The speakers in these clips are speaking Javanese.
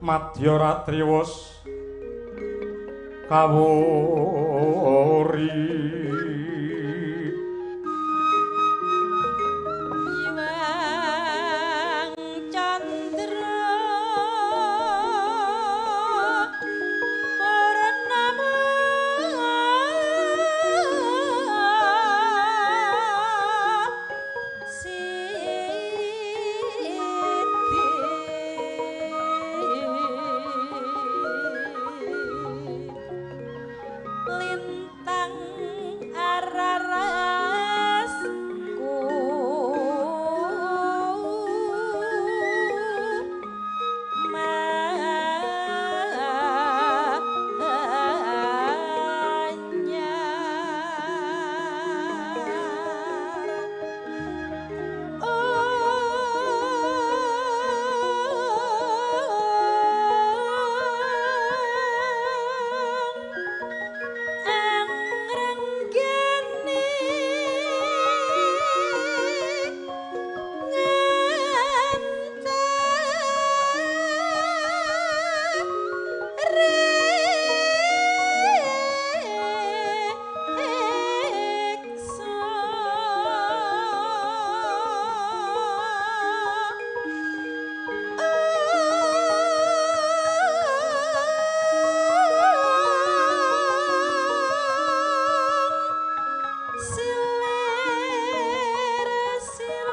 Madya ratri wus kawuri. Hyang Candra Purnama lintang ararasku manyar. Angrenggane ngantariksa. Silir silir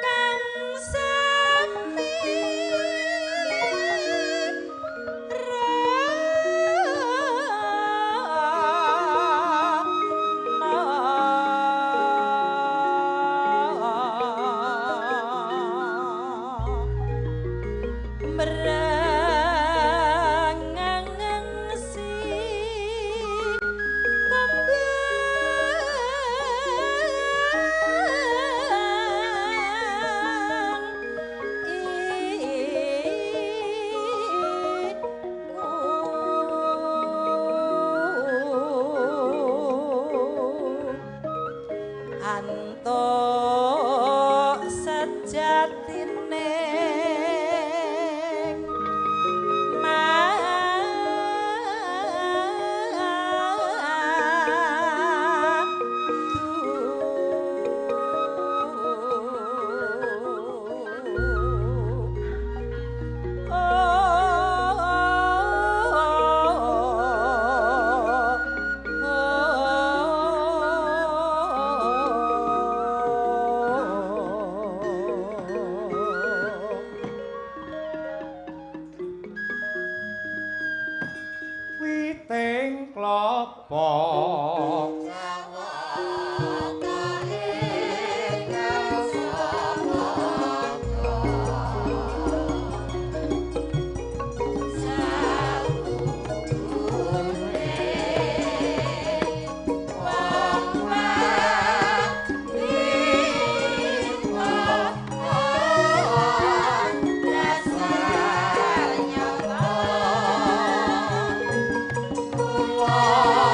kang sami Merangang si kembang iku antuk sejatine Witing klapa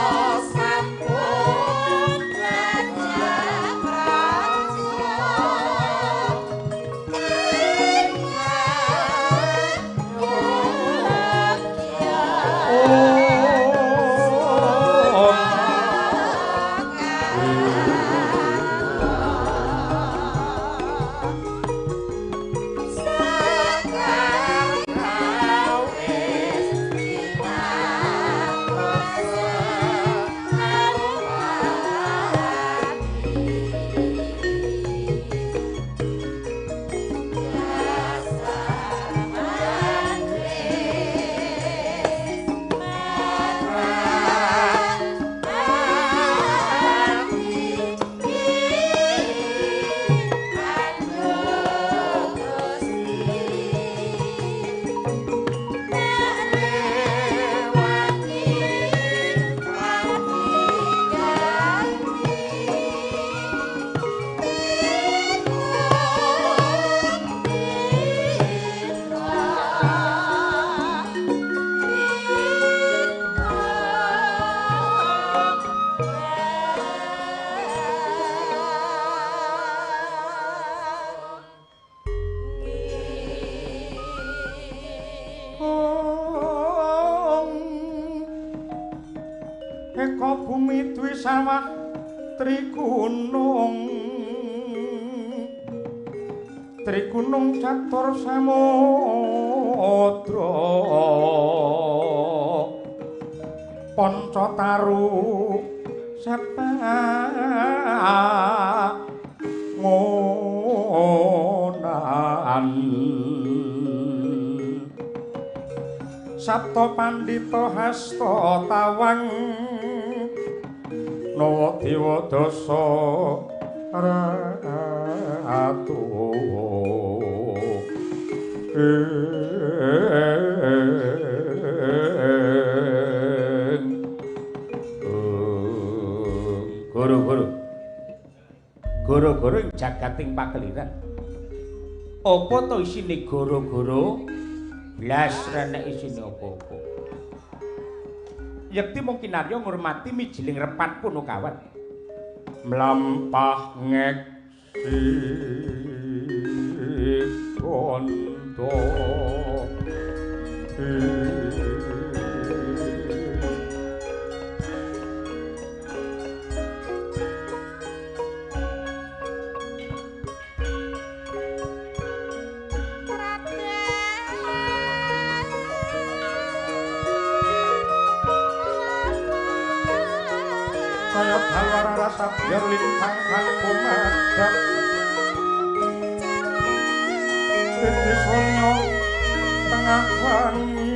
Dasar. Eka bumi dwi sawah trigunung trigunung catur samudra panca taru sepangonan Sabta Pandita hasta tawang Nawa Dewa Dasa Ratu. Guru-guru goro-goro ing jagating pakeliran. Apa to isine goro-goro? Blas renek isine apa-apa. Yekti mung kinarya ngurmati mijiling repat Punokawan. Mlampah ngeksi kondo. Sabyar lintang kang kumadhap titi sonya tengah wangi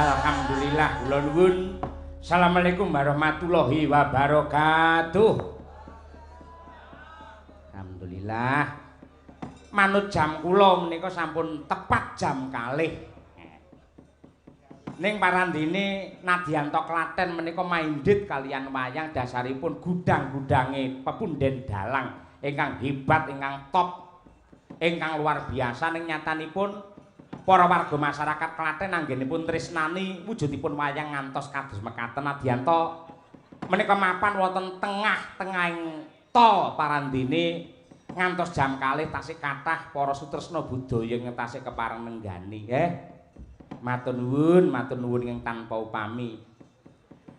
Alhamdulillah kula nuwun. Assalamualaikum warahmatullahi wabarakatuh. Alhamdulillah. Manut jam kula menika sampun tepat jam 2. Ning parandene Nadianto Klaten menika maindit kalian wayang dasaripun gudang-gudange pepunden dalang ingkang hebat, ingkang top, ingkang luar biasa. Ning nyatanipun para warga masyarakat Klaten anggenipun tresnani wujudipun wayang ngantos kados mekaten. Nadianto menika mapan wonten tengah-tengahing tol parandene ngantos jam 2 tasih kathah para sutresna budaya ingkang tasih kepareng nenggani. Matur nuwun ingkang tanpa upami.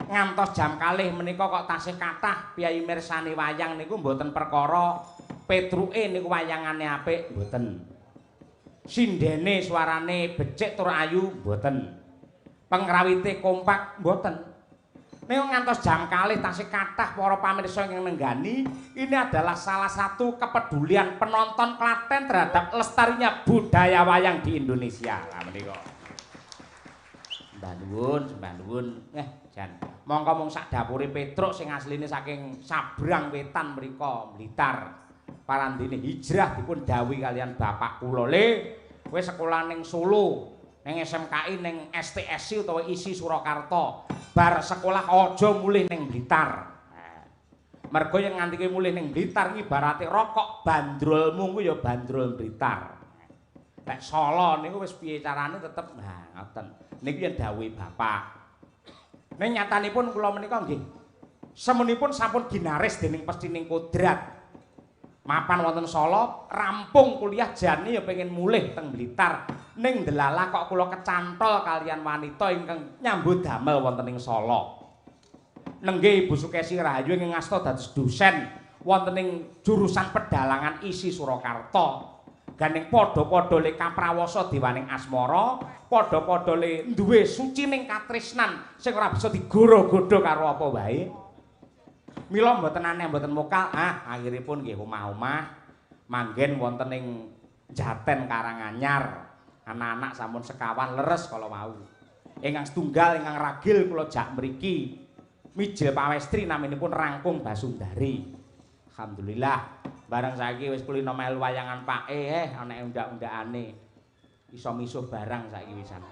Ngantos jam 2 menika kok tasih kathah piyayi mirsani wayang niku mboten perkara petruke niku wayangane apik mboten. Sindene suarane becik tur ayu mboten. Pengrawite kompak mboten. Ning ngantos jam 2 tasih kathah para pamirsa ingkang nenggani, ini adalah salah satu kepedulian penonton Klaten terhadap lestarinya budaya wayang di Indonesia. Lah menika. Mbah nuwun, sembah nuwun. Jan. Mongko mung sak dapure Petruk sing asline saking Sabrang Wetan mriko, Blitar. Parandene hijrah dipun dawuhi kalian bapak kula, "Le, kowe sekolah ning Solo, ning SMKI, ning STSI utawa ISI Surakarta. Bar sekolah aja mulih ning Blitar." Mergo yen nganti kowe mulih ning Blitar ibarate rokok bandrolmu kuwi ya bandrol Blitar. Nek Solo niku wis piye carane tetep nah ngoten. Niku yen dawuhe bapak. Ning nyatanipun kula menika nggih semenipun sampun ginaris dening pestining kodrat. Mapan wonten Solo, rampung kuliah jane ya pengen mulih teng Blitar. Ning delalah kok kula kecantol kalian wanita ingkang nyambut damel wonten ing Solo. Nenggih Ibu Sukesi Rahayu ingkang ngasta dados dosen wonten ing jurusan pedalangan ISI Surakarta. Gandeng padha-padha le kaprawasa dewaning asmara, padha-padha le duwe sucining katresnan sing ora bisa digoro-godho karo apa wae. Mila mboten aneh mboten mokal, akhiripun nggih omah-omah manggen wonten ing Jaten Karanganyar. Anak-anak sampun sekawan leres kala wau. Ingkang setunggal ingkang ragil kula jak mriki mijil pawestri naminipun Rangkung Basundari. Alhamdulillah bareng saiki wis kulino melu wayangan pake ana undak-undakane. Iso misuh barang saiki wisan.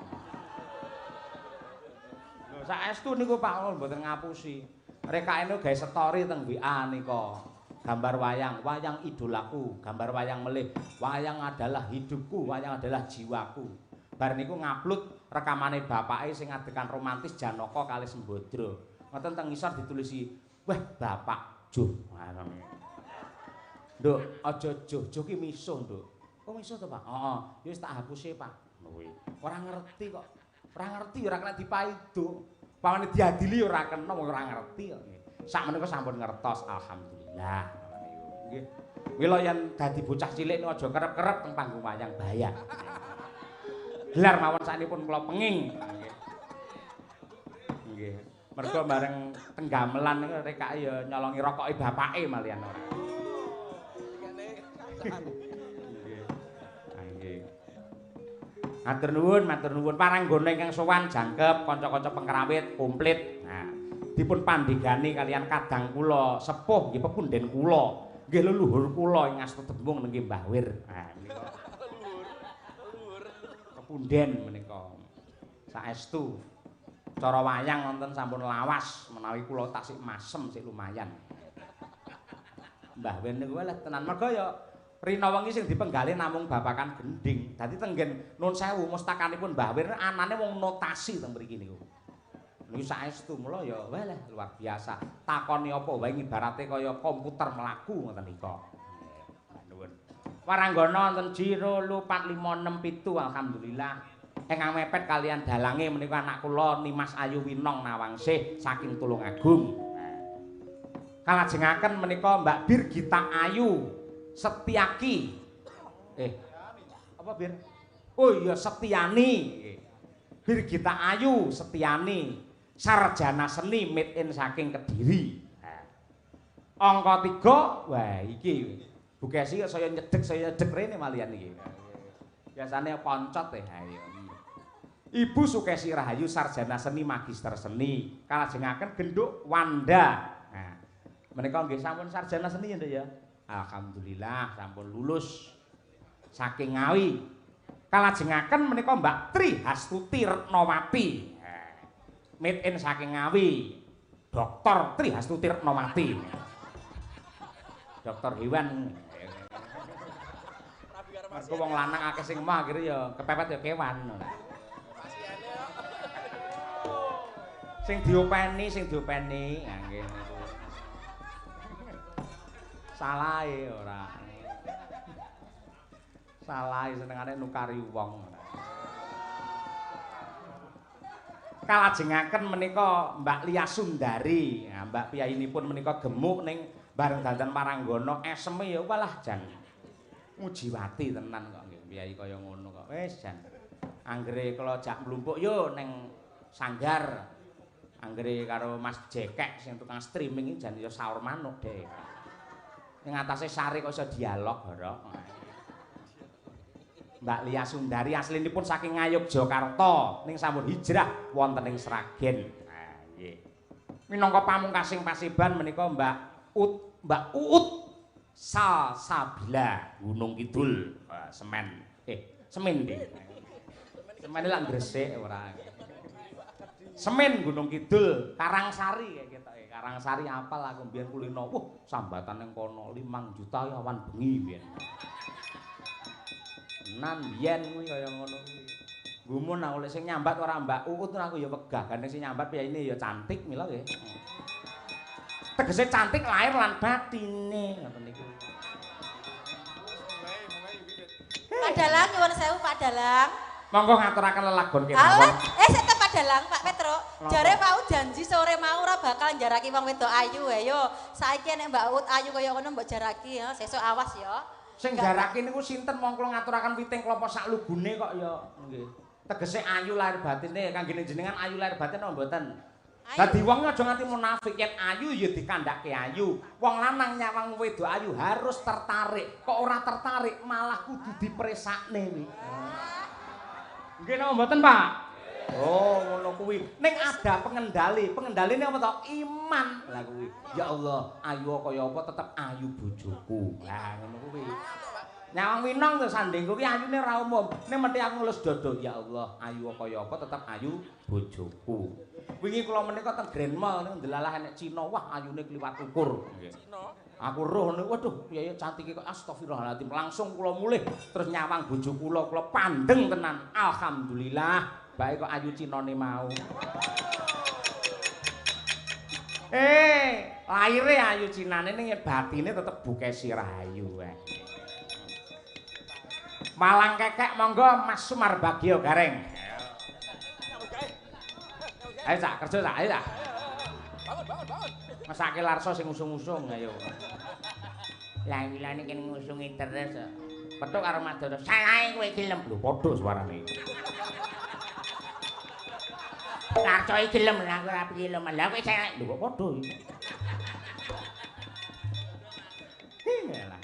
Lho saestu niku Pak mboten ngapusi. Rekake niku gawe story teng WA nika. Gambar wayang, wayang idolaku, gambar wayang melih, wayang adalah hidupku, wayang adalah jiwaku. Bar niku ngupload rekamane bapake sing adegan romantis Janaka kalih Sembadra. Ngoten teng ngisor ditulisi, "Wah, Bapak Juh." Nduk, aja juh-juh ki misuh, Nduk. Kok misuh to, Pak? Heeh, ya wis tak hapuse, Pak. Kuwi. Ora ngerti kok. Ora ngerti ora kena dipaido. Pamane diadili ora kena wong ora ngerti kok. Sakmenika sampun ngertos, alhamdulillah. Nggih. Mila yen dadi bocah cilik niku aja kerep-kerep teng panggung wayang bahaya. Gelar mawon saknipun kula penging. Nggih. Nggih. Mergo bareng teng gamelan niku rekake ya nyolongi rokoke bapake malian ora. Nggih. Nggih. Matur nuwun, matur nuwun. Paranggana ingkang sowan jangkep kanca-kanca pengrawit komplit. Nah, dipun pandhegani kalian kadang kula sepuh nggih pepunden kula, nggih leluhur kula ing asta tembung nggih Mbah Wir. Nah, menika. Pepunden menika. Saestu cara wayang wonten sampun lawas menawi kula tasik masem sik lumayan. Mbah Wir niku leh tenan mergo ya rina wengi sing dipenggalih namung babakan gendhing. Dadi tenggen nun sewu mustakanipun Mbah Wir anane wong notasi teng mriki niku. Niku saestu mula ya weleh luar biasa. Takoni apa wae ibarate kaya komputer mlaku ngoten nika. Nuwun. Waranggana wonten 2 4 5 6 7 alhamdulillah. Ingkang mepet kalian dalange menika anak kula Nimas Ayu Winong Nawangsih saking Tulungagung. Kalajengaken menika Mbak Birgita Ayu Setiaki. Apa Bir? Oh iya Setiani. Birgita Ayu Setiani, sarjana seni made in saking Kediri. Angka 3, wah iki Bu Kesi saya nyedek rene malian iki. Biasane poncot ayo. Ibu Sukesi Rahayu sarjana seni magister seni. Kalajengaken Genduk Wanda. Nah, menika nggih sampun sarjana seni ya, Nduk ya. Alhamdulillah sampun lulus saking Ngawi. Kalajengaken menika Mbak Tri Hastuti Retnowati. Made in saking Ngawi. Dokter Tri Hastuti Retnowati. Dokter hewan. Mergo wong lanang akeh sing mah akhire ya kepepet ya kewan. Sing diopeni, ha nggih niku. Salahe ora. Salahe senengane nukari wong. Kalajengaken menika Mbak Lia Sundari. Nah, Mbak piyayinipun menika gemuk ning bareng dandan Maranggono eseme ya walah jan. Mujiwati tenan kok nggih piyayi kaya ngono kok. Wis jan. Anggere kula jak mlumpuk yo ning sanggar. Anggere karo Mas Jekek sing tukang streaming iki jan ya saur manuk deh. Ning atase sare kok iso dialog horok. Mbak Lia Sundari aslinipun saking Ngayogyakarta ning sampun hijrah wonten ing Sragen. Nah, nggih. Minangka pamungkasing paseban menika Mbak Uut Salsabila Gunung Kidul, Semen. Semen ndi? Semen lak Gresik ora. Semen Gunung Kidul, Karangsari kaya ketoke. Karangsari apal aku mbiyen kulino. Wah, sambatan ning kono 5 juta awan bengi mbiyen. Tenan biyen kuwi kaya ngono kuwi. Gumun aku lek sing nyambat ora Mbak Uut aku ya wegah, gandeng sing nyambat piyayine ya cantik mila nggih. Tegese cantik lahir lan batine ngoten niku. Pak Dalang nyuwun sewu Pak Dalang. Monggo ngaturaken lelagon kemawon. Alah, sik Pak Dalang, Pak Petro. Jare Pak Uut janji sore mau ora bakal njaraki wong wedok ayu ayo. Saiki nek Mbak Uut ayu kaya ngono mbok jaraki ya, sesuk awas ya. Sing jaraki niku sinten mong kula ngaturaken witing klapa sak lugune kok ya nggih. Tegese ayu lahir batine kanggene jenengan ayu lahir batin apa mboten? Dadi wong aja nganti munafik yen ayu ya dikandhake ayu. Wong lanang nyawang wedok ayu harus tertarik. Kok ora tertarik malah kudu dipresakne kuwi. Nggih napa mboten, Pak? Oh, ngono kuwi. Ning ada pengendali. Pengendaline apa to? Iman. Lah kuwi. Ya Allah, ayu kaya apa tetep ayu bojoku. Lah ngono kuwi. Nyawang Winong to sandingku kuwi ayune ora umum. Ning mesti aku ngelus dodo, ya Allah, ayu kaya apa tetep ayu bojoku. Wingi kula menika teng Grand Mall niku ndelalah enek Cina, wah ayune kliwat ukur. Cina. Aku roh niku, waduh, piye cantike kok astagfirullahaladzim. Langsung kula mulih terus nyawang bojo kula, kula pandeng tenan. Alhamdulillah. Bae kok ayu cinane mau. Lahire ayu cinane ning batine tetep Bukesi Rahayu wae. Malang kekek monggo Mas Sumarbagio Gareng. Ayo cak kerja cak, ayo cak. Bangun, bangun, bangun. Mesake Larso sing usung-usung ayo. Lah wilane kene ngusungi terus. Petuk karo Madara. Salahe kowe gelem. Lho padha suarane. Larso iki gelem, aku ora gelem. Lah kowe salah. Lho kok padha iki. Lah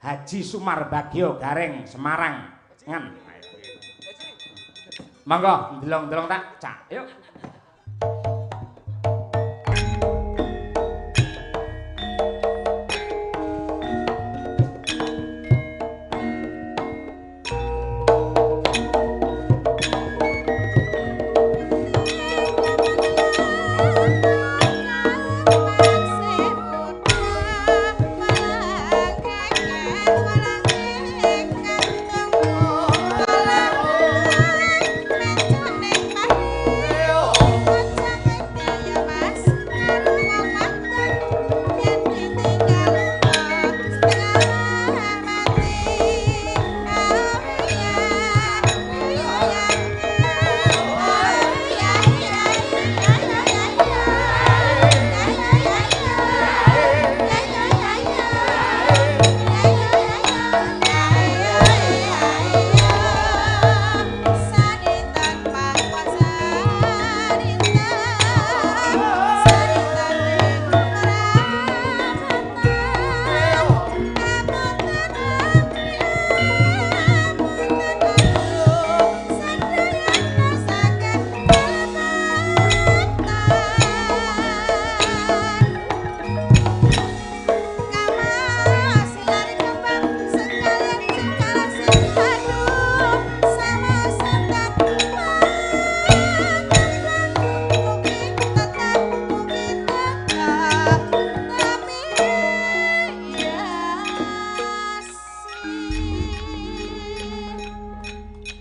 Haji Sumarbagio Gareng Semarang. Ngen. Monggo ndelong-ndelong tak, Cak. Yuk. Malang.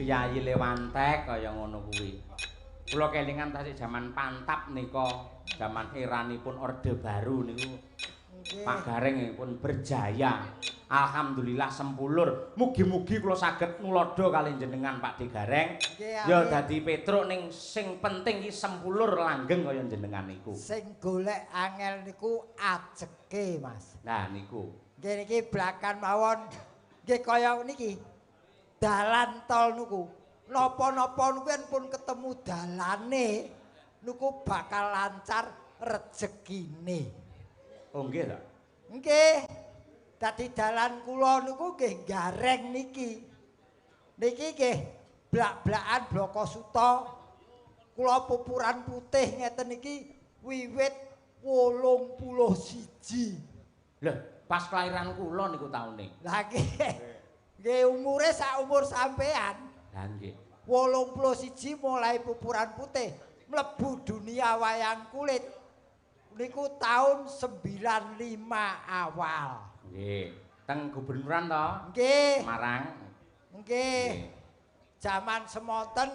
Piyayi Lewantek kaya ngono kuwi. Kula kelingan tasih jaman Pantap nika, jaman eranipun Orde Baru niku. Pak Gareng pun berjaya. Alhamdulillah sempulur. Mugi-mugi kula saged nulodo kali jenengan Pak De Gareng. Ya dadi Petruk ning sing penting iki sempulur langgeng kaya jenengan niku. Sing golek angel niku ajeke, Mas. Nah niku. Nggih niki blakan mawon. Nggih kaya niki. Dalan tol niku. Napa-napa niku yen pun ketemu dalane niku bakal lancar rejekine. Oh nggih ta? Nggih. Dadi dalan kula niku nggih Gareng niki. Niki nggih blak-blakan Bloko Suta. Kula pupuran putih ngeten niki wiwit 81. Lho, pas kelahiran kula niku taune. Lah nggih. Nggih umure sak umur sampean. Lah nggih. 81 mulai pupuran putih mlebu dunia wayang kulit. Niku tahun 95 awal. Nggih. Teng gubernuran to? Nggih. Semarang. Nggih. Jaman semonten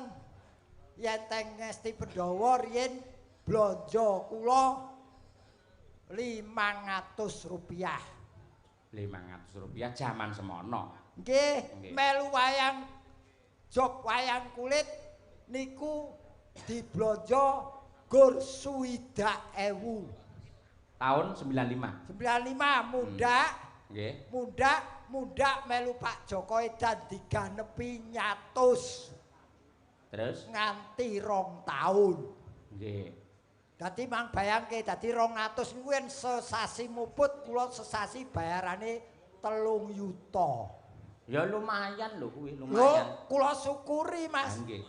yen teng Ngesti Pandhawa riyen blonjo kula 500 rupiah. 500 rupiah jaman semono. Nggih, melu wayang job wayang kulit niku diblonjo gur 60.000. Tahun 95. 95 mundak. Nggih. Mundak melu Pak Joko Edan diganepi 100. Terus nganti 2 tahun. Nggih. Dadi mang bayangke dadi 200 niku yen sesasi muput kula sesasi bayarane 3 yuta. Ya lumayan lho kuwi, lumayan. Lho, kula syukuri, Mas. Nggih.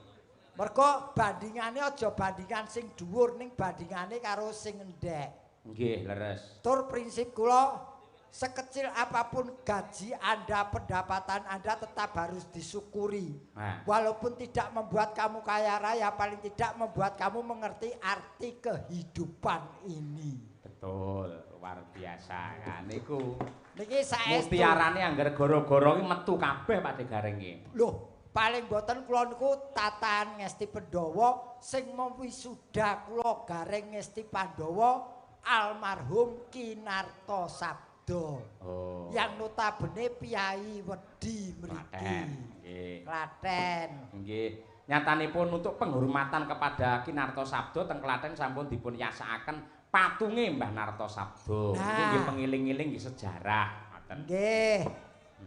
Mergo bandingane aja bandingan sing dhuwur ning bandingane karo sing endhek. Nggih, leres. Tur prinsip kula sekecil apapun gaji Anda, pendapatan Anda tetap harus disyukuri. Nah. Walaupun tidak membuat kamu kaya raya, paling tidak membuat kamu mengerti arti kehidupan ini. Betul, luar biasa. Nah, niku. Niki saestu. Mutiarane angger goro-goro iki metu kabeh Pak De Gareng iki. Loh, paling boten kula niku tatahan Ngesti Pandhawa sing mewisuda kula Gareng Ngesti Pandhawa almarhum Ki Narto Sabdo. Oh. Yang notabene Piyai Wedi mriki. Nggih. Klaten. Nggih. Nyatanipun untuk penghormatan kepada Ki Narto Sabdo teng Klaten sampun dipun yasakaken patunge Mbah Narto Sabdo. Nah. Niki nggih pengiling-iling nggih sejarah. Ngoten. Nggih.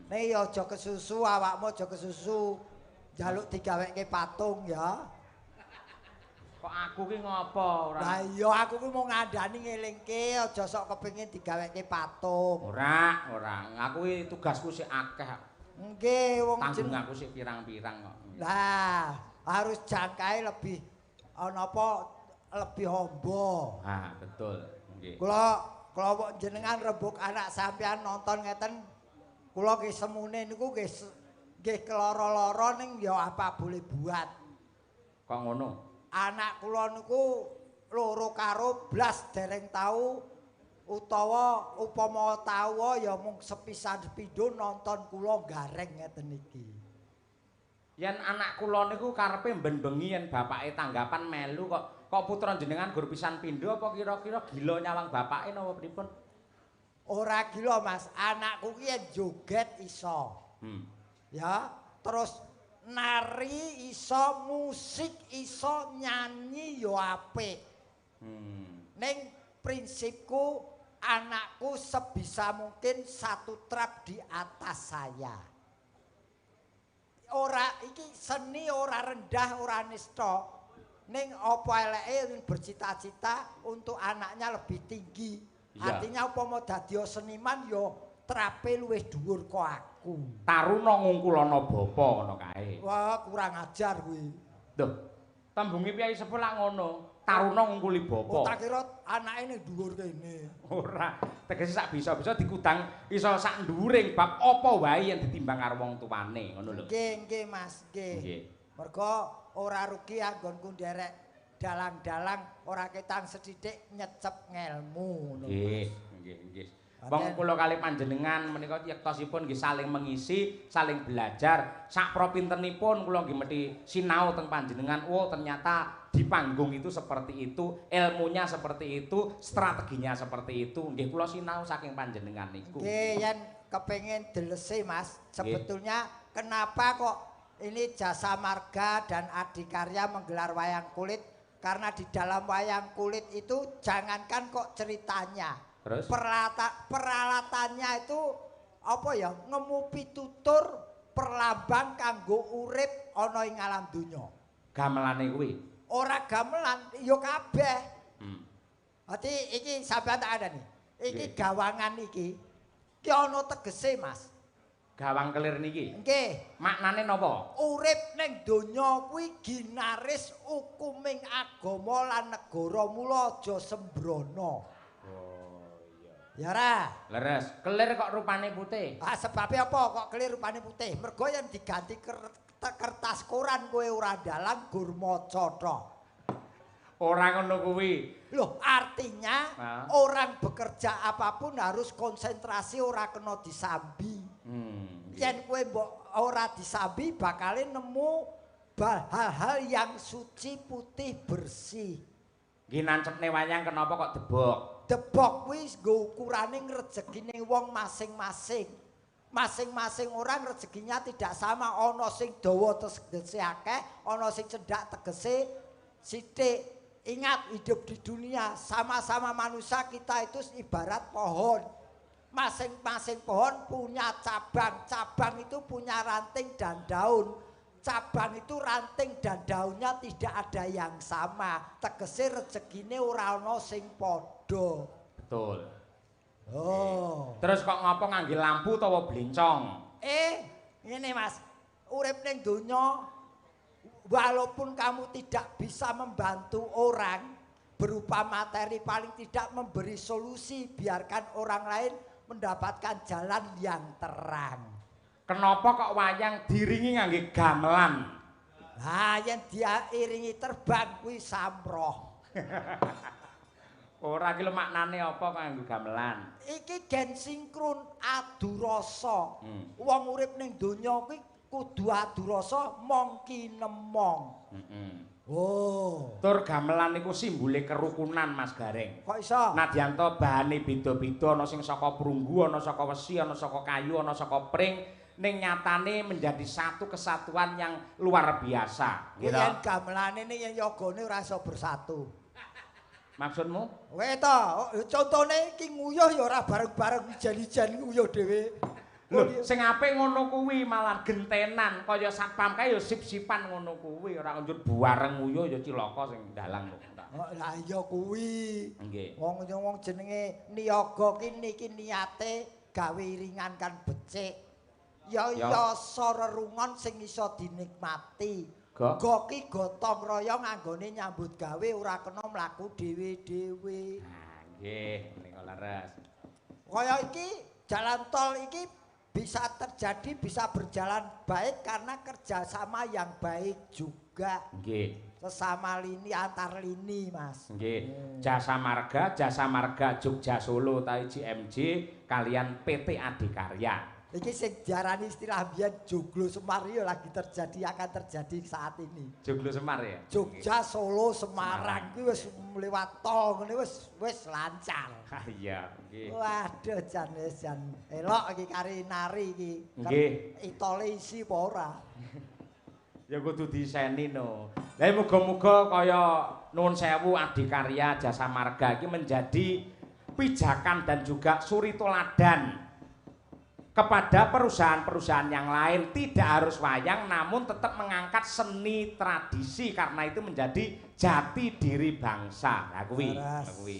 Nek ya aja kesusu awakmu aja kesusu. Njaluk digaweke patung ya. Kok aku ki ngopo ora? Lah iya aku ki mau ngandani ngelingke aja sok kepengin digaweke patung. Ora, ora. Aku ki tugasku sik akeh. Nggih, wong tanggung aku sik pirang-pirang kok. Lah, harus jangkae lebih ana apa lebih hombo. Ha, betul. Nggih. Kula kula jenengan rembug anak sampean nonton ngeten kula ki semune niku nggih nggih keloro-loro ning ya apa boleh buat. Kok ngono? Anak kula niku loro karo blas dereng tau utawa upama tau ya mung sepisan sepindho nonton kula Gareng ngeten iki. Yen anak kula niku karepe ben bengi yen bapake tanggapan melu kok kok putra jenengan gur pisan pindho apa kira-kira gila nyawang bapake napa pripun? Ora gila Mas, anakku ki yen joget iso. Ya, terus nari iso, musik iso, nyanyi yo apik. Ning prinsipku anakku sebisa mungkin satu trap di atas saya. Ora iki seni ora rendah, ora nista. Ning apa eleke bercita-cita untuk anaknya lebih tinggi. Iya. Artinya upama dadi seniman yo trape luwih dhuwur kok aku. Taruna ngungkulana bapa ngono kae. Wah, kurang ajar kuwi. Lho, tembunge Piyai Sepuh lak ngono. Taruna ngungkuli bapa. Oh, tak kira anake ning dhuwur kene. Ora, tegese sak bisa-bisa dikudang iso sak nduwuring bab apa wae yen ditimbang karo wong tuane, ngono lho. Nggih, nggih Mas, nggih. Nggih. Mergo ora rugi anggonku nderek dalang-dalang ora ketang sethithik nyecep ngelmu ngono. Nggih, nggih, nggih. Wong kula kali panjenengan menika yektosipun nggih saling mengisi, saling belajar. Sak propintenipun kula nggih mesti sinau teng panjenengan. Oh, ternyata di panggung itu seperti itu, ilmunya seperti itu, strateginya seperti itu. Nggih kula sinau saking panjenengan niku. Nggih, yen kepengin delese Mas, sebetulnya kenapa kok ini Jasa Marga dan Adikarya menggelar wayang kulit? Karena di dalam wayang kulit itu jangankan kok ceritanya. Terus? Peralatannya itu apa ya? Ngemu pitutur perlambang kanggo urip ana ing alam donya. Gamelane kuwi. Ora gamelan, ya kabeh. Dadi iki sampean tak andani. Iki gawangan iki. Ki ana tegese, Mas. Gawang kelir niki. Nggih. Maknane napa? Urip ning donya kuwi ginaris hukuming agama lan negara, mula aja sembrono. Oh iya. Ya ora? Leres. Kelir kok rupane putih? Ah, sebabe apa kok kelir rupane putih? Mergo yen diganti kertas koran kowe ora dalang gur maca tok. Ora ngono kuwi. Loh, artinya orang bekerja apapun harus konsentrasi, ora kena disambi. Yen kowe mbok ora disambi bakale nemu hal-hal yang suci, putih, bersih. Nggih nancepne wayang kenapa kok debok? Debok kuwi nggo ukurane rejekine wong masing-masing. Masing-masing orang rezekinya tidak sama, ana sing dawa tegese akeh, ana sing cendhak tegese sithik. Ingat, hidup di dunia sama-sama manusia, kita itu ibarat pohon. Masing-masing pohon punya cabang, cabang itu punya ranting dan daun. Cabang itu ranting dan daunnya tidak ada yang sama. Tegese rezekine ora ana sing padha. Betul. Oh. Terus kok ngopo ngangge lampu utawa blencong? Ngene Mas. Urip ning donya walaupun kamu tidak bisa membantu orang berupa materi, paling tidak memberi solusi, biarkan orang lain mendapatkan jalan yang terang. Kenapa kok wayang diringi ngangge gamelan? Lah yen diiringi terbang kuwi samroh. Ora ki lho maknane apa kok nganggo gamelan? Iki gen sinkron adu rasa. Wong urip ning donya kuwi kudu adu rasa mong kinemong. Oh. Tur gamelan niku simbole kerukunan Mas Gareng. Kok iso? Nadyanto bahane beda-beda, ana sing saka prunggu, ana saka wesi, ana saka kayu, ana saka pring, ning nyatane menjadi satu kesatuan yang luar biasa. Gitu. Yen gamelane ning yen yogane ora iso bersatu. Maksudmu? Kowe to, contone iki nguyuh ya ora bareng-bareng ijen-ijen nguyuh dhewe. Lho, sing apik ngono kuwi malah gentenan kaya satpam kae ya sip-sipan ngono kuwi, ora njur bareng nguyuh ya cilaka sing dalang kok. Oh, lah iya kuwi. Nggih. Wong jenenge niyaga ki niki niate gawe iringan kan becik. Ya yasa rerungon sing iso dinikmati. Go ki gotong royong anggone nyambut gawe ora kena mlaku dhewe-dhewe. Nah, nggih, menika leres. Kaya iki jalan tol iki bisa terjadi, bisa berjalan baik karena kerjasama yang baik juga. Nggih. Sesama lini, antar lini, Mas. Nggih. Jasa Marga Jogja Solo utawi JMJ kalian PT Adikarya. Iki sing diarani istilah biyen Joglo Semar ya lagi terjadi, akan terjadi saat ini. Joglo Semar ya? Jogja, Solo, Semarang kuwi wis lewat tol ngene wis lancar. Ha iya, nggih. Waduh jan wis jan elok iki kari nari iki. Nggih. Itole isi apa ora? Ya kudu diseni no. Lah muga-muga kaya nuwun sewu Adikarya Jasa Marga iki menjadi pijakan dan juga suri toladan kepada perusahaan-perusahaan yang lain. Tidak harus wayang namun tetap mengangkat seni tradisi karena itu menjadi jati diri bangsa. Lah kuwi, kuwi.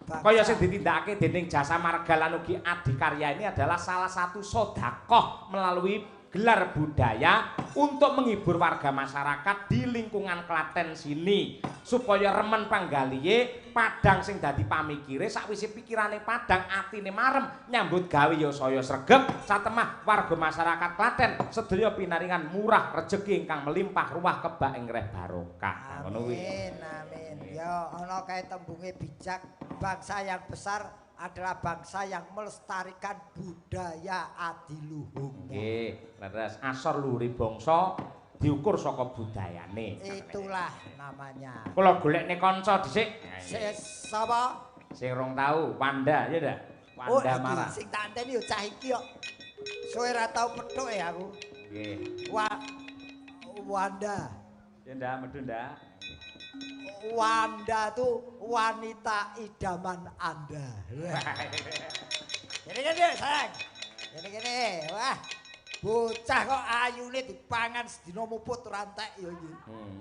Kaya sing ditindakake dening Jasa Marga lan ugi Adikarya ini adalah salah satu sedekah melalui gelar budaya untuk menghibur warga masyarakat di lingkungan Klaten sini supaya remen panggalihe padang sing dadi pamikire sakwise pikirane padang atine marem nyambut gawe ya saya sregep satemah warga masyarakat Klaten sedaya pinaringan murah rejeki ingkang melimpah ruah kebak ing reh barokah. Ngono kuwi. Amin amin. Ya ana kae tembunge bijak, bangsa yang besar adalah bangsa yang melestarikan budaya adiluhungnya. Nggih, leres asor luhure bangsa diukur saka budayane. Itulah namanya. Kula golekne kanca dhisik. Sapa? Sing rong tau, Wanda ya ndak? Wanda Mara. Sing tak anteni yo cah iki kok. Suwe ra tau petuk ya aku. Nggih. Wanda. Ya ndak, medhu ndak? Wanda tuh wanita idaman Anda. Gini-gini sayang. Gini-gini. Wah. Bocah kok ayune dipangan sedina muput ora entek ya iki.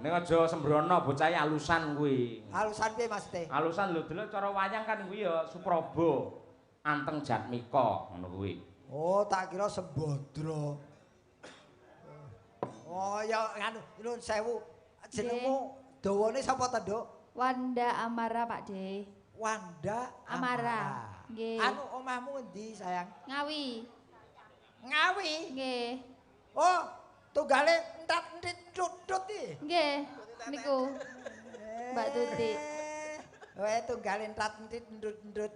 Ning aja sembrono bocah alusan kuwi. Alusan piye Mas Teh? Alusan lho delok cara wayang kan kuwi ya Supraba Anteng Jatmika ngono kuwi. Oh, tak kira Sembadra. Oh ya anu nuwun sewu. Jenengmu dawane sapa ta, Nduk? Wanda Amara, Pak De. Wanda Amara. Nggih. Anu omahmu endi, sayang? Ngawi. Ngawi? Nggih. Oh, tunggale entat-entit tut-tut iki. Nggih, niku. Mbak Tuti. Weh, tunggale entat-entit ndut-ndut.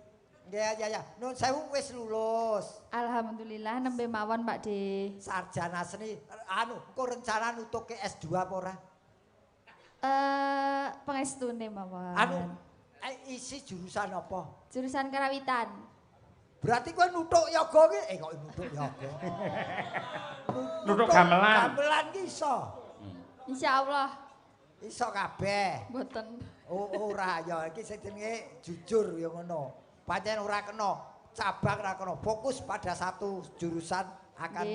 Nggih, ya ya. Nuwun sewu wis lulus. Alhamdulillah nembe mawon, Pak De. Sarjana seni. Anu, engko rencana nutuke S2 apa ora? Pengestune mawon. Anu, isi jurusan apa? Jurusan karawitan. Berarti kowe nuthuk yoga ki? Kok nuthuk yoga? Nuthuk gamelan. Gamelan ki iso. Insyaallah. Iso kabeh. Mboten. Oh, ora ya iki sing jenenge jujur ya ngono. Pancen ora kena, cabang ora kena. Fokus pada satu jurusan akan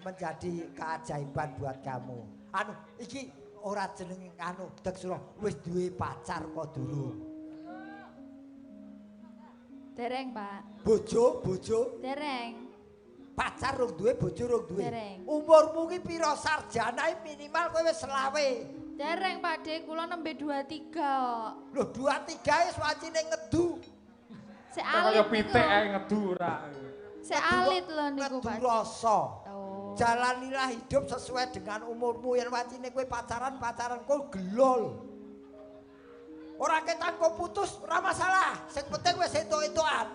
menjadi keajaiban buat kamu. Anu, iki ora jenenge anu Deksura wis duwe pacar apa durung? Dereng, Pak. Bojo, bojo. Dereng. Pacar rung duwe, bojo rung duwe. Dereng. Umurmu ki pira? Sarjana minimal kowe wis 25. Dereng, Pak De, kula nembe 23 kok. Lho, 23 wis wacine ngedu. Sik alit. Kaya pitik ae ngedu ora. Sik alit lho niku, Pak. Ngedu rasa. Jalanilah hidup sesuai dengan umurmu. Yen wacine kowe pacaran-pacaran kowe gelo lho. Ora ketan kok putus, ora masalah. Sing penting wis entuk-entukan.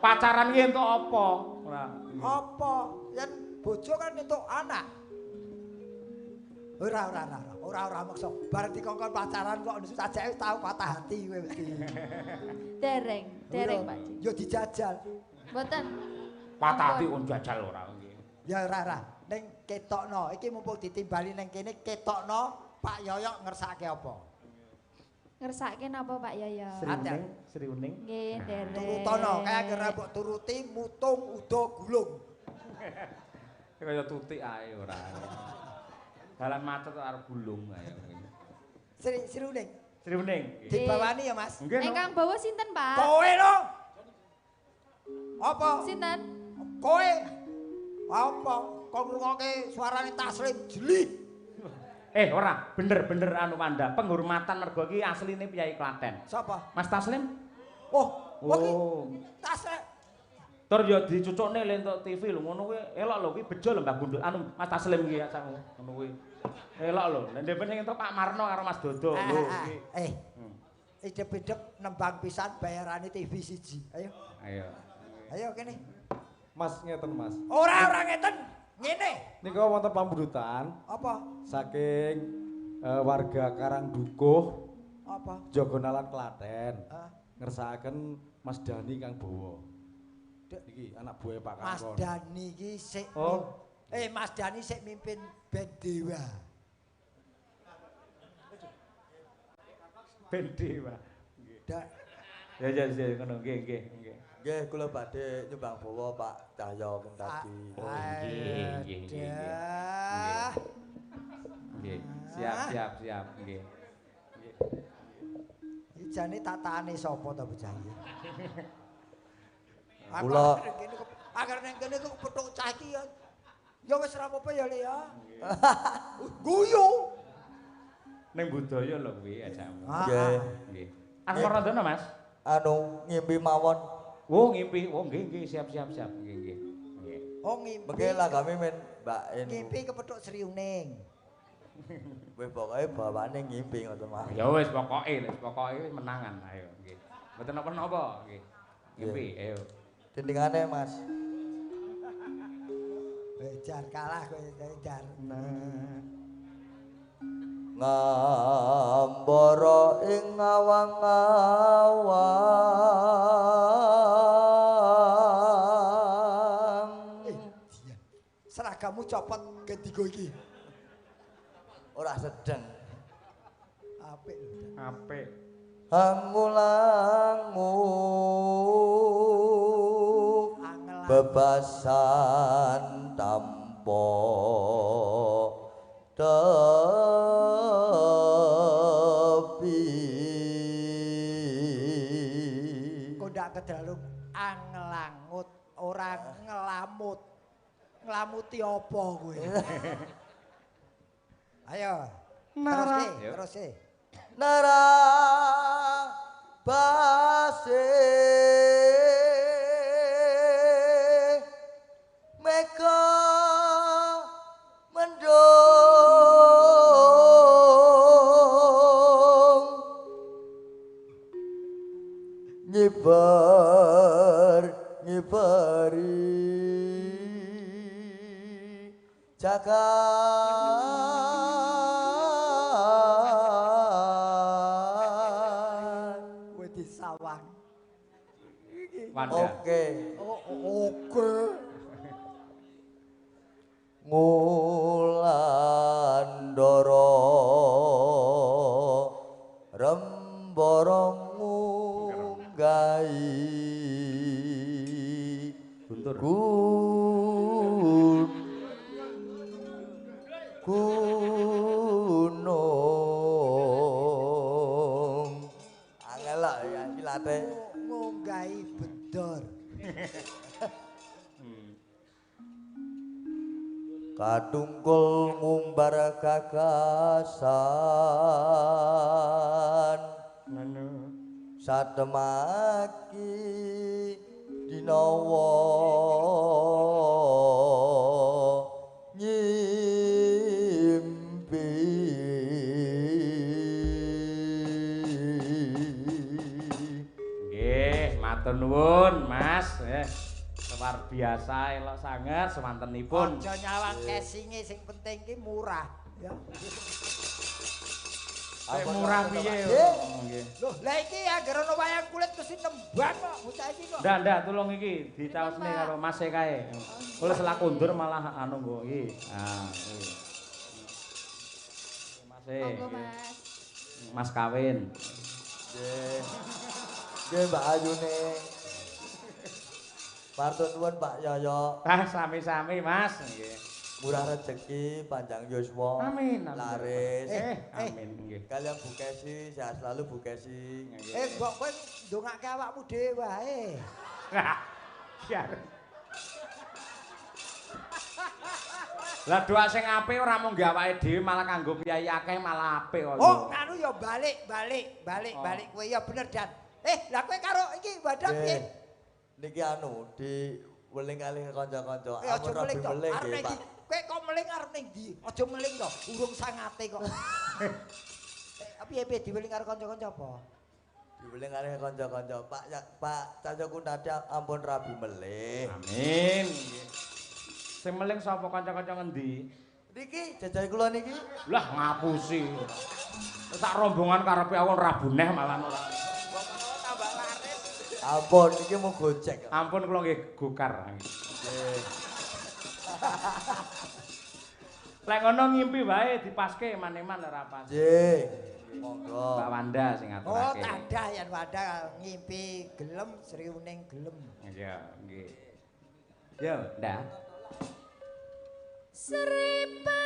Pacaran ki entuk apa? Ora. Apa? Yen bojo kan entuk anak. Ora ora ora ora ora maksa. Bareng dikongkon pacaran kok sajake wis tau patah hati kowe mesti. Dereng, dereng Pak. Yo dijajal. Mboten. Patah hati kon jajal ora nggih. Ya ora ora. Ning ketokno, iki mumpung ditimbali ning kene ketokno Pak Yoyok ngersake apa? Ngersake napa Pak Yoyok? Sriuning, sriuning. Nggih, dereng. Turutono, kaya kira mbok turuti mutung uda gulung. Kaya tutik ae ora. Dalan macet arep gulung ae. Sriuning. Sriuning. Dibawani ya, Mas. Ingkang bawa sinten, Pak? Kowe lho. Apa? Sinten? Kowe. Apa? Kok ngrungokke suarane Taslim jeli. Ora, bener-bener anu Wanda, penghormatan mergo iki asline Piyai Klaten. Sapa? Mas Taslim? Oh, oh. Taslim. Tur ya dicucukne le entuk TV lho ngono kuwi elok lho kuwi bejo lho Mbah Gundul anu Mas Taslim iki ngono kuwi. Elok lho. Lah ndek sing entuk Pak Marno karo Mas Dodo lho iki. Idep-idep nembang pisan bayarane TV siji. Ayo. Ayo. Ayo kene. Mas ngeten, Mas. Ora ora ngeten. Ngene. Nika wonten pamundhutan. Apa? Saking warga Karangdukuh. Apa? Jogonalan Klaten. Ngersakaken Mas Dani kang bawa. Niki anak buah Pak Kangkon. Mas Dani iki sik Mas Dani sik mimpin band Dewa. Band Dewa. Nggih. Ya ya ya ngono nggih nggih nggih. Nggih kula badhe nyumbang bawa Pak Cahyo Kuntadi. Oh nggih nggih nggih. Nggih. Siap siap siap nggih. Nggih. Iki jane tatane sapa to bocah iki? Kula agar ning kene kok petuk cah iki ya. Ya wis ora apa-apa ya Le ya. Guyu. Ning budaya lho kuwi ajamu. Nggih. Nggih. Asmarandono Mas. Anu ngimpi mawon. Oh ngimpi. Oh nggih nggih siap siap siap. Nggih nggih. Nggih. Oh ngimpi. Mengke langgame men Mbak En. Ngimpi kepethuk Sriuning. Wis pokoke bawane ngimpi ngoten Mas. Ya wis pokoke, wis pokoke wis menangan ayo nggih. Mboten napa-napa nggih. Ngimpi, ayo. Dindingane, Mas. Jar kalah kowe jar. Ngambara ing awang-awang. Seragammu copot ganti go iki. Ora sedeng. Apik lho. Apik. Hangulangu bebasan tanpa tepi. Kok ndak kedalu angelangut ora ngelamut. Nglamuti apa kowe? Ayo. Terus e. Nara base mega mendung nyiber nyiberi jagat. Kowe disawang. Oke. Oke. Ngulandara rembara ngunggahi guntur gunung. Angel lho ya iki late ngunggahi bedor. Kadungkul ngumbar gagasan satemaki dinawa nyimpi. Nggih, matur nuwun Mas. Luar biasa elok sanget semantenipun. Aja nyawang casinge sing penting ki murah ya. Sing murah piye? Nggih. Loh, lah iki anggere ana wayang kulit mesti nembang kok bocah iki kok. Ndak, ndak, tulung iki dicaosne karo Mas e kae. Kula selak kondur malah anu nggo iki. Ah, iki. Mas e. Monggo, Mas. Mas kawin. Nggih. Nggih, Mbak Ayune. Matur nuwun Pak Yoyo. Ah, sami-sami Mas. Nggih. Murah rezeki, panjang yuswa. Amin. Laris. Amin nggih. Kalian Bu Kesi, sehat selalu Bu Kesi. Mbok kowe ndongake awakmu dhewe wae. Lah doa sing apik ora mung nggo awake dhewe malah kanggo piyayi akeh malah apik kok. Oh, nganu ya balik, balik, balik, balik kowe ya bener Dan. Lah kowe karo iki wadah piye? Niki anu di weling kalih kanca-kanca. Ampun rabi meling nggih, Pak. Kowe kok meling arep ning ndi? Aja meling to, urung sangate kok. Piye-piye diweling karo kanca-kanca apa? Diweling kalih kanca-kanca. Pak Pak Cahyo Kuntadi ampun rabi meling. Amin. Sing meling sapa kanca-kanca ngendi? Niki jajahe kula niki. Lah ngapusi. Sak rombongan karepe awon rabuneh malah ora. Ampun iki mau gojek. Ampun kula nggih gokar. Nggih. Lek ngono ngimpi wae dipaske eman-eman ora pas. Nggih. Monggo. Mbak Wanda sing ngaturake. Oh, tadah yen Wanda ngimpi gelem sriuning gelem. Iya, nggih. Yo, ndak. Seripet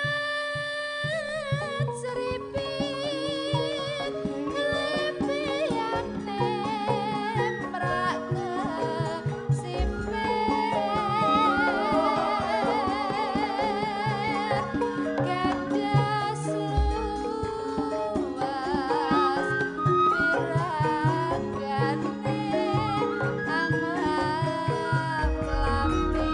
seripit klepiyane mrak sipir gandas luas piragane anglap-lapi.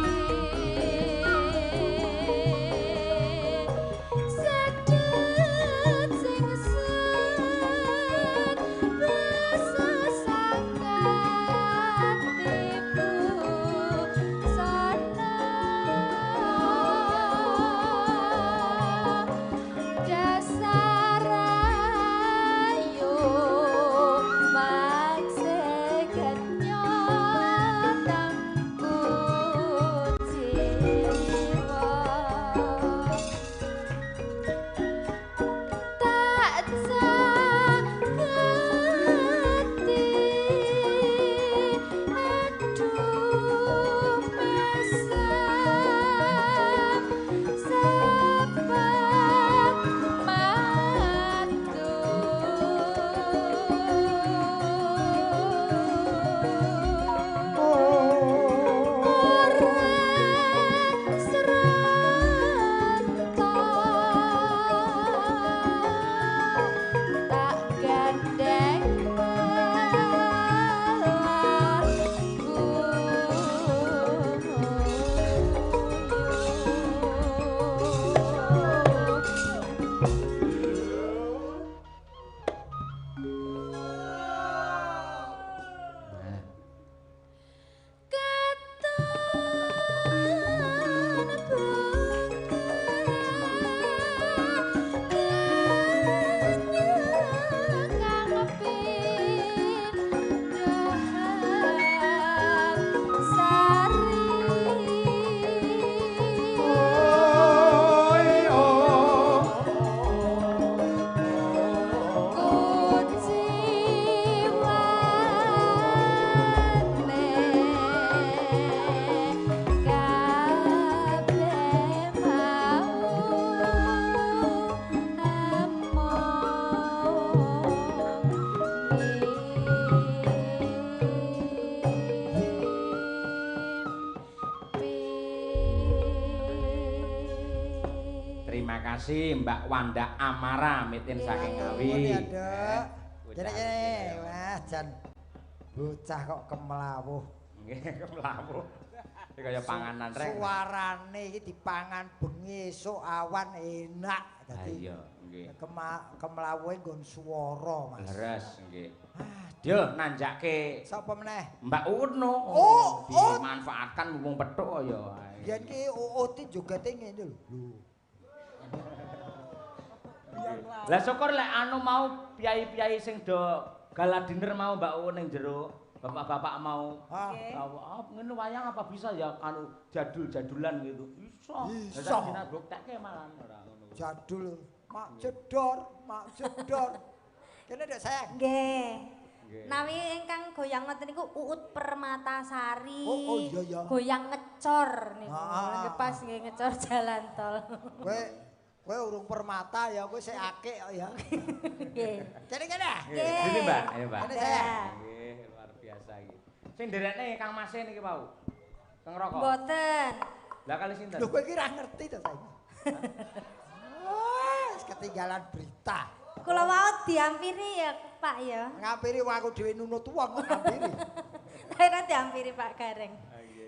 kasih Mbak Wanda Amara mitin saking Ngawi. Ya, Nduk. Kene-kene, wah jan bocah kok kemlawuh. Nggih, kemlawuh. Iki kaya panganan rek. Suarane iki dipangan bengi esuk awan enak. Dadi iya, nggih. Kemlawuhe nggon swara, Mas. Leres nggih. Yo nanjake sapa meneh? Mbak Uut no. Oh, dimanfaatkan mumpung petuk ya. Yen ki Uut iki jogete ngene lho. Lah syukur lek anu mau piyai-piyai sing do gala dinner mau Mbak Uut ning jero, bapak-bapak mau. Ah, ngene wayang apa bisa ya anu jadul-jadulan gitu. Iso. Iso. Lah buktekke malah ora ngono. Jadul, mak jedor, mak jedor. Kene ndek sayang. Nggih. Nawi ingkang goyang ngoten niku Uut Permatasari. Oh, iya iya. Goyang ngecor niku. Nggih pas nggih ngecor jalan tol. Kowe urung permata ya, kowe sik akik kok ya. Nggih. Kene-kene. Nggih. Sini Mbak, ayo Mbak. Kene sayang. Nggih, luar biasa iki. Sing nderekne Kang Mase niki wau. Kang rokok. Mboten. Lah kali sinten? Lho kowe iki ra ngerti to saiki. Wah, ketinggalan berita. Kula wau diampiri ya, Pak ya. Ngampiri wong aku dhewe nunut wong kok ngampiri. Lah diampiri Pak Gareng.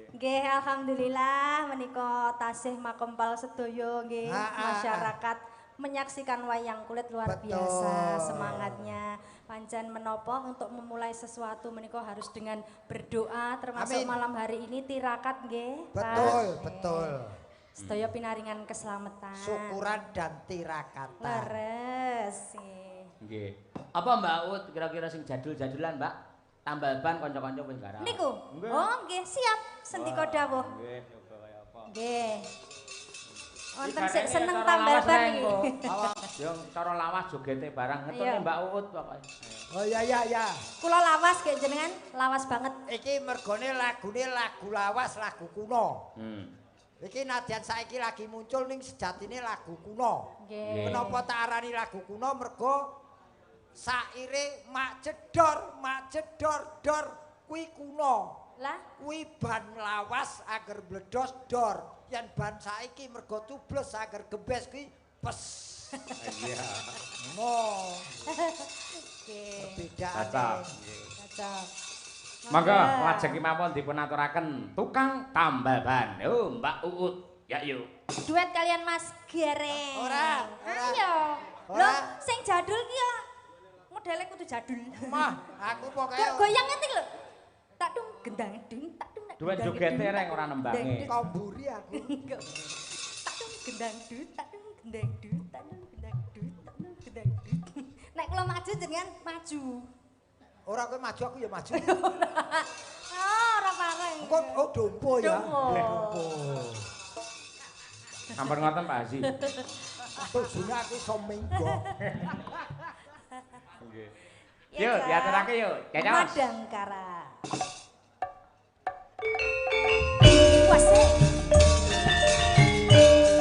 Nggih, alhamdulillah menika tasih makempal sedaya nggih masyarakat menyaksikan wayang kulit luar biasa semangatnya. Pancen menapa untuk memulai sesuatu menika harus dengan berdoa termasuk malam hari ini tirakat nggih. Betul, betul. Sedaya pinaringan keselamatan. Syukuran dan tirakatan. Leres. Nggih. Apa Mbak Uut kira-kira sing jadul-jadulan, Mbak? Tambal ban kanca-kanca wis garap. Niku. Oh, nggih, siap. Sendika dawuh. Nggih, nyoba kaya apa. Nggih. Wonten sik seneng tambal ban iki. Yo cara lawas jogete barang ngetune Mbak Uut pokoke. Oh iya iya iya. Kula lawas gek jenengan, lawas banget. Iki mergone lagune lagu lawas, lagu kuno. Iki nadyan saiki lagi muncul ning sejatine lagu kuno. Nggih. Kenapa tak arani lagu kuno mergo saire mak jedor dor kuwi kuno. Lah kuwi ban lawas agar bledos dor. Yen ban saiki mergo tubles agar gembes kuwi pes. Iya. Ngono. Nggih. Perbedaane. Cocok. Monggo lajeng kemawon dipun aturaken tukang tambal ban. Oh, Mbak Uut. Ya yuk. Duet kalian Mas Gareng. Ora, ora. Ayo. Lho, sing jadul ki ya modele kudu jadul. Mah, aku pokoke goyang ngene lho. Tak dung gendang dung tak dung. Duet jogete reng ora nembange. Komburi aku. Tak dung gendang dung tak dung gendang dung tak dung gendang dung tak dung gendang dung. Nek kula maju jenengan maju. Ora kowe maju aku ya maju. Ah, ora pareng. Kok oh dompo ya. Dompo. Sampun ngoten Pak Haji. Tujune aku iso minggo. Nggih. Yo, diaturake yo. Cecos. Madangkara. Wasik.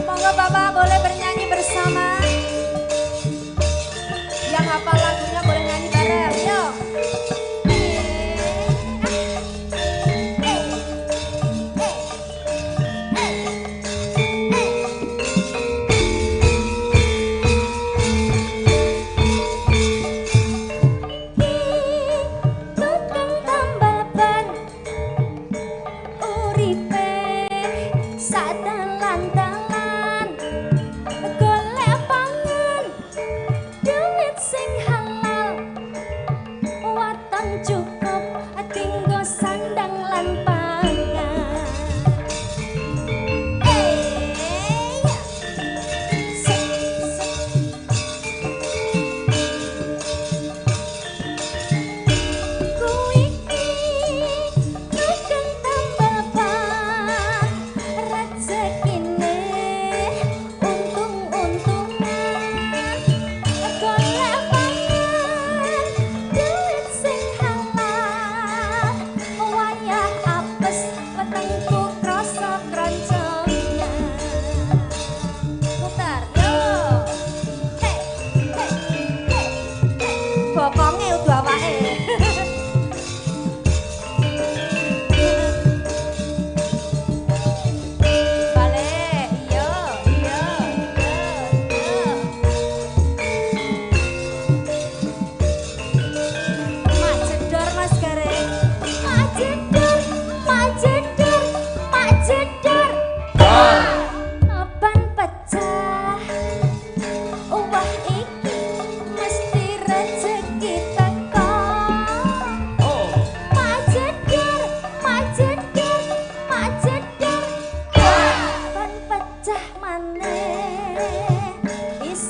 Monggo Bapak boleh bernyanyi bersama. Yang hafal lagunya boleh nyanyi bareng. Yo. Uripe sak dalan-dalan.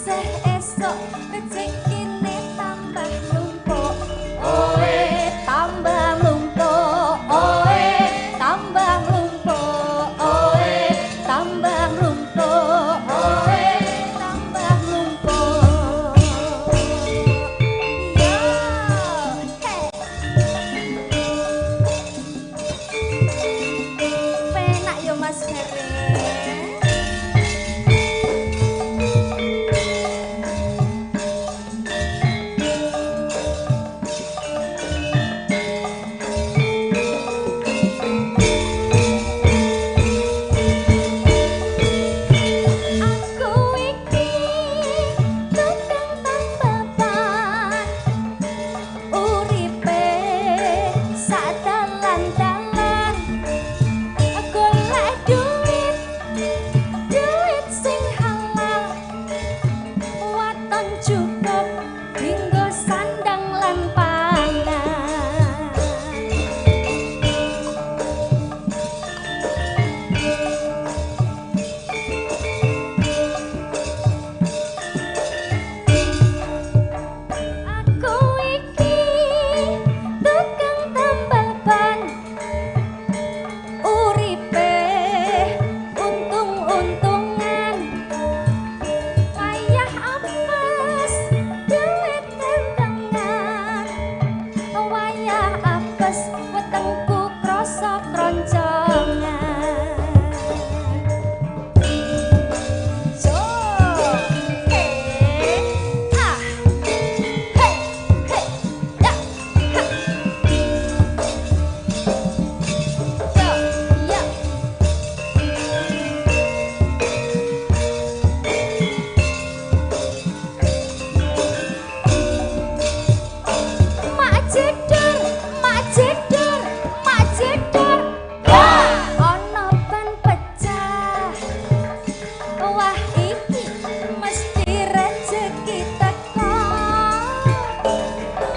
Isih esuk rezekine tambah mlumpuk. Oe tambah mlumpuk, oe tambah mlumpuk, oe tambah mlumpuk, oe tambah mlumpuk. Yo, hey. Penak yo Mas Gareng. Aku iki tukang tambal ban, uripe sak dalan-dalan, golek duit, duit sing halal, waton cukup dinggo sandang lan pangan. Aku iki tukang tambal ban, uripe untung-untungan, wayah apes duit tentengan, wayah apes wetengku krasa kroncongan. So, eh, ah. Hey, hey, ya, ha. Yo, ya. Mak jedor, mak jedor, mak jedor. Wah, ana ban pecah. Wah, iki mesti rezeki teko.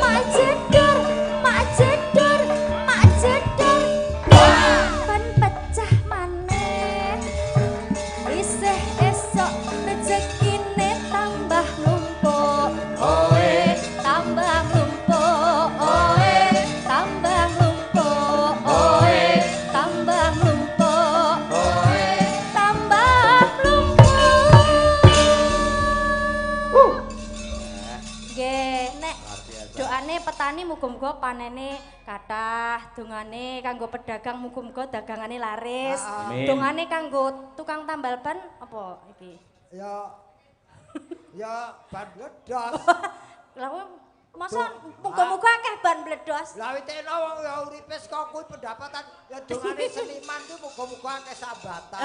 Mak jedor, mak jedor, mak jedor. Wah, ban pecah maneh. Isih esuk rezekine tambah mlumpuk. Oe, tambah mlumpuk, oe, tambah mlumpuk, oe, tambah mlumpuk, oe, tambah mlumpuk. Nggih, nek doane petani muga-muga panene kathah, dongane kanggo pedagang muga-muga dagangane laris. Amin. Dongane kanggo tukang tambal ban apa iki? Ya ya ban bledos. Lah kowe masa muga-muga akeh ban bledos. Lah witeno wong ya uripe saka kuwi pendapatan ya dongane seniman kuwi muga-muga akeh sambatan.